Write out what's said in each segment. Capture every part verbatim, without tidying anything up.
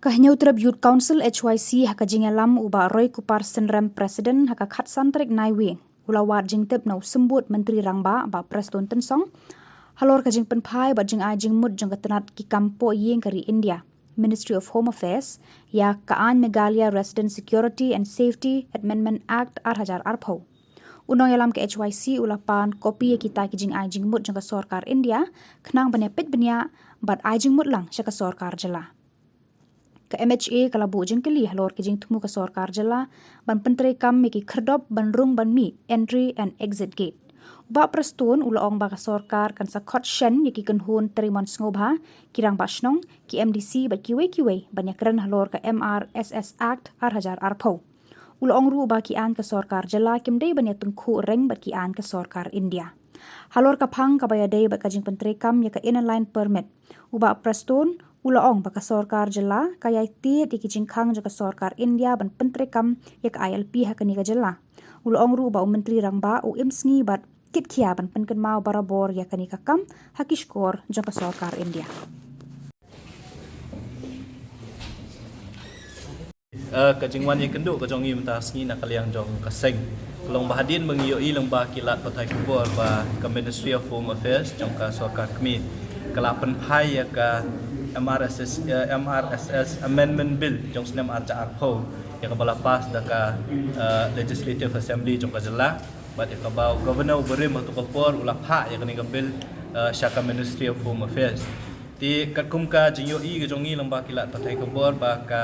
Ka Hynñiewtrep Youth Council, H Y C, ha ka jingïalam u Bah Roy Kupar Synrem, President, ha ka khatsan tarik Naiwieng, u la wad jingtip na u Symbud Myntri Rangbah, Bah Prestone Tynsong, halor ka jingpynphai bad jingai jingmut jong ka tnat ki kam poh ïing ka ri India, Ministry of Home Affairs, ïa ka aiñ Meghalaya Resident Security and Safety Amendment Act ar hajar arphew. U nongïalam ka H Y C u la pan kopi ïa kita ki jingai jingmut jong ka sorkar India, khnang ban ïa peit bniah bad ai jingmut lang sha ka sorkar jylla. Ka M H A ka la buh jingkylli halor ki jingthmu ka sorkar jylla ban pyntreikam ïa ki khyrdop ban rung ban mih, entry and exit gate. U Bah Prestone u la ong ba ka sorkar kan sa khot shen ïa ki kynhun trei mon sngewbha, ki rangbah shnong, ki M D C bad kiwei kiwei ban ïakren halor ka M R S S Act ar hajar arphew. U la ong ruh ba ki aiñ ka sorkar jylla kim dei ban ïa tyngkhuh reng bad ki aiñ ka sorkar India. Halor ka phang kaba ïadei bad ka jingpyntreikam ïa ka Inner Line Permit, u Bah Prestone u la ong ba ka sorkar jylla ka ïai tied ïa ki jingkhang jong ka sorkar India ban pyntreikam ïa ka I L P ha kane ka jylla. U la ong ruh ba u Myntri Rangbah u im sngi bad kit khia ban pynkynmaw barabor ïa kane ka kam ha ki shkor jong ka sorkar India. Eh, ka jingwan ïakynduh ka jong ngi mynta ka sngi na ka liang jong ka seng ka long ba hadien ba ngi ïohi lyngba ki lad pathai khubor ba ka Ministry of Home Affairs jong ka sorkar kmie ka la pynphai ïa ka M R S S, eh, M R S S Amendment Bill jong snem ar hajar arphew, ïa kaba la pass da ka, eh, Legislative Assembly jong ka jylla, bad ïa kaba u Governor u barim ha tu ka por u la phah ïa kane ka bill, eh, sha ka Ministry of Home Affairs. Te katkum ka jingïohi ka jong ngi lyngba ki lad pathai khubor ba ka,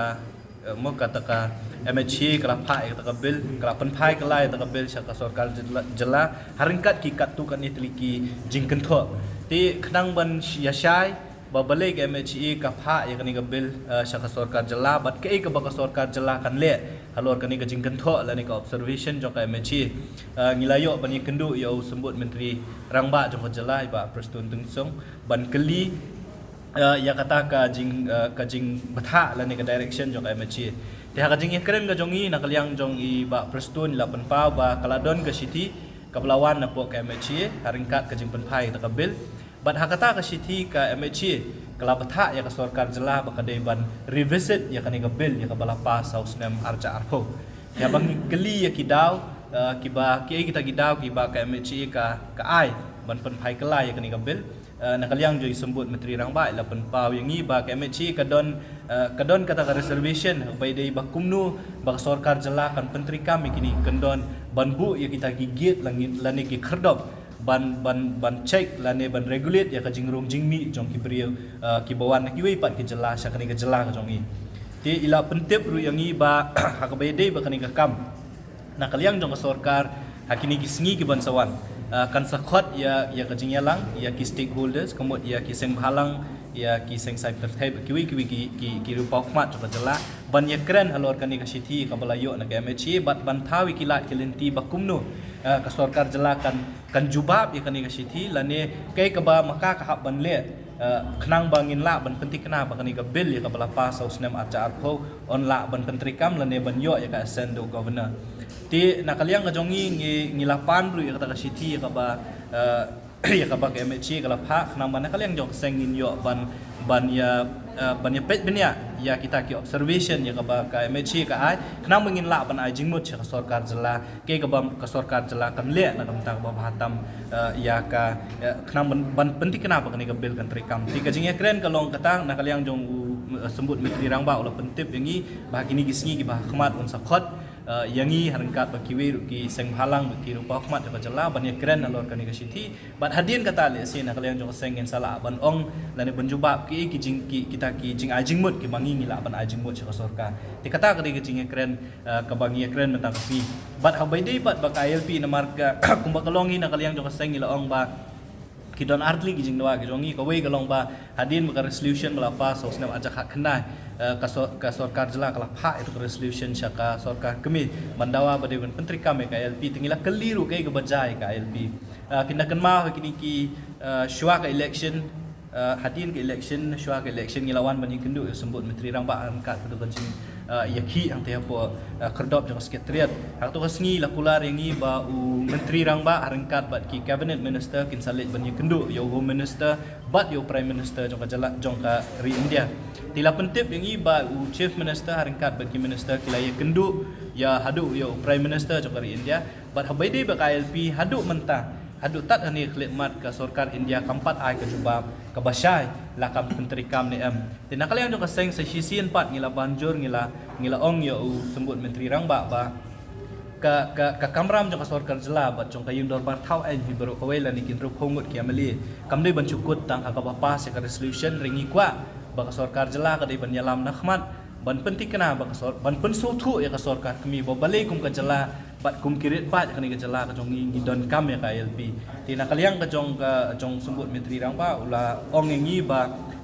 eh, mo kata ka M H A ka la phah ïa kata ka bill, ka la pynphai ka la ïa kata ka bill sha ka sorkar jylla, jylla ha ryngkat ki katto katne tylli ki jingkynthoh. Te khnang ban sh-, ïa shai ba balei ka M H A ka phah ïa kane ka bill, eh, sha ka sorkar jylla bad kaei kaba ka sorkar jylla kan leh halor kane ka jingkynthoh lane ka observation jong ka M H A. Eh, ngi la ïoh ban ïakynduh ïa u Symbud Myntri Rangbah jong ka jylla, i Bah Prestone Tynsong, ban kylli, eh, ïa kata ka jing, eh, ka jingbthah lane ka direction jong ka M H A. Te ha ka jingïakren ka jong ngi na ka liang jong i Bah Prestone i la pynpaw ba ka la don ka shithi kaba la wan napoh ka M H A ha ryngkat ka jingpynphai kata ka bill. Bad ha kata ka shithi ka M H A ka la bthah ïa ka sorkar jylla ba ka dei ban revisit ïa kane ka bill ïa kaba la pass ha u snem ar hajar arphew. Ïa ba ngi kylli ïa ki daw, eh, kiba, kiei kita ki daw kiba ka M H A ka, ka ai ban pynphai kylla ïa kane ka bill. Eh, na ka liang jong i Symbud Myntri Rangbah i la pynpaw ïa ngi ba ka M H A ka don, eh, ka don kata ka reservation ba ïadei ba kumno ba ka sorkar jylla kan pyntreikam ïa kine ki kyndon ban buh ïa kita ki gate lane, lane ki khyrdop ban, ban, ban check lane ban regulate ïa ka jingrung jingmih jong ki briew, eh, kiba wan na kiwei pat ki jylla sha kane ka jylla ka jong ngi. Te i la pyntip ruh ïa ngi ba ha kaba ïadei ba kane ka kam na ka liang jong ka sorkar ha kine ki sngi ki ban sa wan, eh, kan sa khot ïa, ïa ka jingïalang ïa ki stakeholders, ka mut ïa ki seng bhalang, ïa ki seng saiñ pyrthei, kiwei kiwei ki, ki, ki riewpawkhmat jong ka jylla ban ïakren halor kane ka shithi kaba la ïoh na ka M H A bad ban thaw ïa ki lad ki lynti ba kumno, eh, ka sorkar jylla kan, kan jubab ïa kane ka shithi lane kaei kaba ma ka ka hap ban leh, eh, khnang ba ngin lah ban pynthikna ba kane ka bill ïa kaba la pass ha u snem ar hajar arphew yn lah ban pyntreikam lane ban ïoh ïa ka assent da u Governor. Te na ka liang ka jong ngi, ngi, ngi la pan ruh ïa kata ka shithi ïa kaba, eh, ïa kaba ka M H A ka la phah, khnang ba na ka liang jong ka seng ngin ïoh ban, ban ïa, eh, ban ïa peit bniah ïa kita ki observation ïa kaba ka M H A ka ai, khnang ba ngin lah ban ai jingmut sha ka sorkar jylla, kaei kaba ka sorkar jylla kan leh na ka bynta kaba bha tam, eh, ïa ka, eh, khnang ban, ban pynthikna ba kane ka bill kan treikam. Te ka jingïakren ka long kata na ka liang jong u, eh, Symbud Myntri Rangbah u la pyntip ïa ngi ba ha kine ki sngi kiba ha khmat un sa khot, eh, ïa ngi ha ryngkat bad kiwei ruh ki seng bhalang bad ki riewpawkhmat jong ka jylla ban ïakren halor kane ka shithi. Bad hadien kata lehse na ka liang jong ka seng ngin sa lah ban ong lane ban jubab kiei ki jing, ki, kita ki jingai jingmut kiba ngi ngi lah ban ai jingmut sha ka sorkar. Te kata ka dei ka jingïakren, eh, kaba ngi ïakren mynta ka sngi. Bad haba ïadei bad ba ka I L P namar ka kumba ka long ngi na ka liang jong ka seng ngi la ong ba ki don artylli ki jingdawa ki jong ngi, kawei ka long ba hadien ba ka resolution ba la pass ha u snem ar hajar khatkhyndai, eh, ka sor-, ka sorkar jylla ka la phah ïa ka resolution sha ka sorkar kmie ban dawa ba dei ban pyntreikam ïa ka I L P. Te ngi la kylli ruh kaei kaba jia ïa ka I L P. Eh, phin da kynmaw ha kine ki, eh, shuwa ka election, eh, hadien ka election, shuwa ka election ngi la wan ban ïakynduh ïa u Symbud Myntri Rangbah ryngkat bad ka jing, eh, ïakhih hangtei hapoh, eh, khyrdop jong ka Secretariat. Ha kato ka sngi la kular ïa ngi ba u Myntri Rangbah ha ryngkat bad ki Cabinet Minister kin sa leit ban ïakynduh ïa u Home Minister bad ïa u Prime Minister jong ka jylla, jong ka ri India. Te la pyntip ïa ngi ba u Chief Minister ha ryngkat bad ki minister ki la ïakynduh ïa haduh ïa u Prime Minister jong ka ri India. Bad haba ïadei bad ka I L P haduh mynta, haduh tad hangne khyllipmat ka sorkar India kam pat ai ka jubab kaba shai la kam pyntreikam ne em. Te na ka liang jong ka seng sa shisien pat ngi la ban jur, ngi la, ngi la ong ïa u Symbud Myntri Rangbah ba ka, ka, ka kamram jong ka sorkar jylla bad jong ka ïing dorbar thaw aiñ hi baroh kawei lane ki hynriewphew ngut ki M L A kam dei ban shu kut tang ha kaba pass ïa ka resolution. Hynrei ngi kwah ba ka sorkar jylla ka dei ban ïalam na khmat ban pynthikna ba ka sor-, ban pynsngewthuh ïa ka sorkar kmie ba balei kum ka jylla bad kum ki rit paid kane ka jylla ka jong ngi ngi donkam ïa ka I L P. Te na ka liang ka jong, ka jong Symbud Myntri Rangbah u la ong ïa ngi ba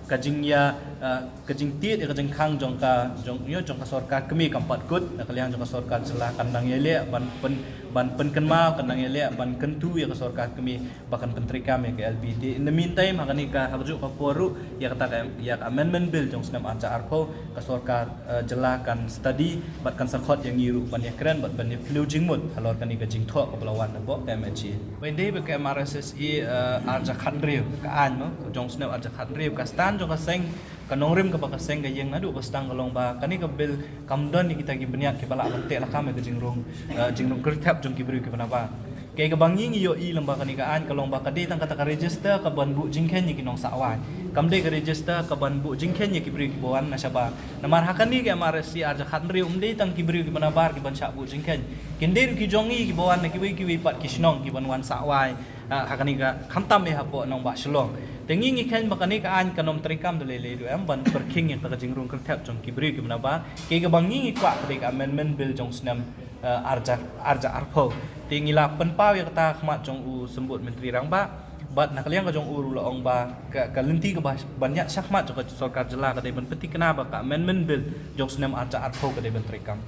ka jingïa, eh, ka jingtied ïa ka jingkhang jong ka, jong, ïa, jong ka sorkar kmie kam pat kut. Na ka liang jong ka sorkar jylla kan nang ïaleh ban pyn-, ban pynkynmaw, kan nang ïaleh ban kyntu ïa ka sorkar kmie ba kan pyntreikam ïa ka I L P. Te in the meantime ha kane ka, ha kajuh ka por ruh ïa kata ka, ïa ka amendment bill jong snem arhajar arphew ka sorkar, eh, jylla kan study bad kan sa khot ïa ngi ruh ban ïakren bad ban ïaphylliew jingmut halor kane ka jingthoh kaba la wan na bok ka M H A. Ba ïadei bad ka M R S S A, eh, arhajar khathynriew, ka aiñ mo, jong snem arhajar khathynriew, ka stand jong ka seng, ka nongrim kaba ka seng ka ïeng naduh ba sdang ka long ba kane ka bill kam don ïa kita ki bniat kiba lah ban teh lakam ïa ka jingrung, eh, jingrung kyrthep jong ki briew kiba nabar. Kaei kaba ngi ngi ïohi lyngba kane ka aiñ ka long ba ka dei tang kata ka register kaban buh jingkheiñ ïa ki nongsah wai. Kam dei ka register kaban buh jingkheiñ ïa ki briew kiba wan na shabar. Namar ha kane ka M R S S A arhajar khathynriew ym dei tang ki briew kiba nabar kiban shah buh jingkheiñ. Kin dei ruh ki jong ngi kiba wan na kiwei kiwei pat ki shnong kiban wan sah wai, ah, ha kane ka, khamtam eh hapoh nongbah Shillong. Te ngi ngi kheiñ ba kane ka aiñ kan ym treikam da lei lei ruh em ban pyrkhing ïa kata ka jingrung kyrthep jong ki briew kiba nabar. Kaei kaba ngi ngi kwah ka dei ka amendment bill jong snem, eh, arhajar, arhajar arphew. Te ngi la pynpaw ïa kata ha khmat jong u Symbud Myntri Rangbah. Bad na ka liang ka jong u ruh la ong ba ka, ka lynti kaba ban ïaid shakhmat jong ka sorkar jylla ka dei ban pynthikna ba ka amendment bill jong snem arhajar arphew ka dei ban treikam.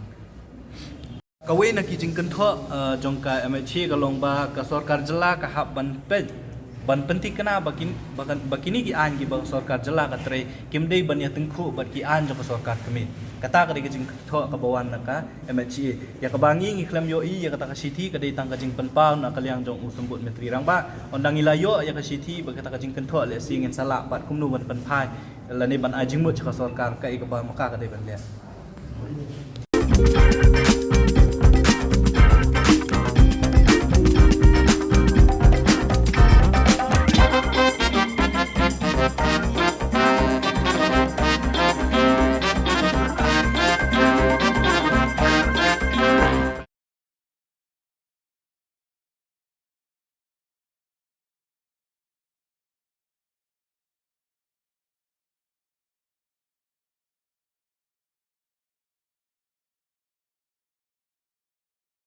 Kawei na ki jingkynthoh, eh, jong ka M H A ka long ba ka sorkar jylla ka hap ban peit, ban pynthikna ba kin, ba kan, ba kine ki aiñ kiba ka sorkar jylla ka trei kim dei ban ïatyngkhuh bad ki aiñ jong ka sorkar kmie. Kata ka dei ka jingkynthoh kaba wan na ka M H A. Ïa kaba ngi ngi khlem ïohi ïa kata ka shithi ka dei tang ka jingpynpaw na ka liang jong u Symbud Myntri Rangbah. Ynda ngi la ïoh ïa ka shithi bad kata ka jingkynthoh lehse ngin sa lah pat kumno ban pynphai lane ban ai jingmut sha ka sorkar kaei kaba ma ka ka dei ban leh.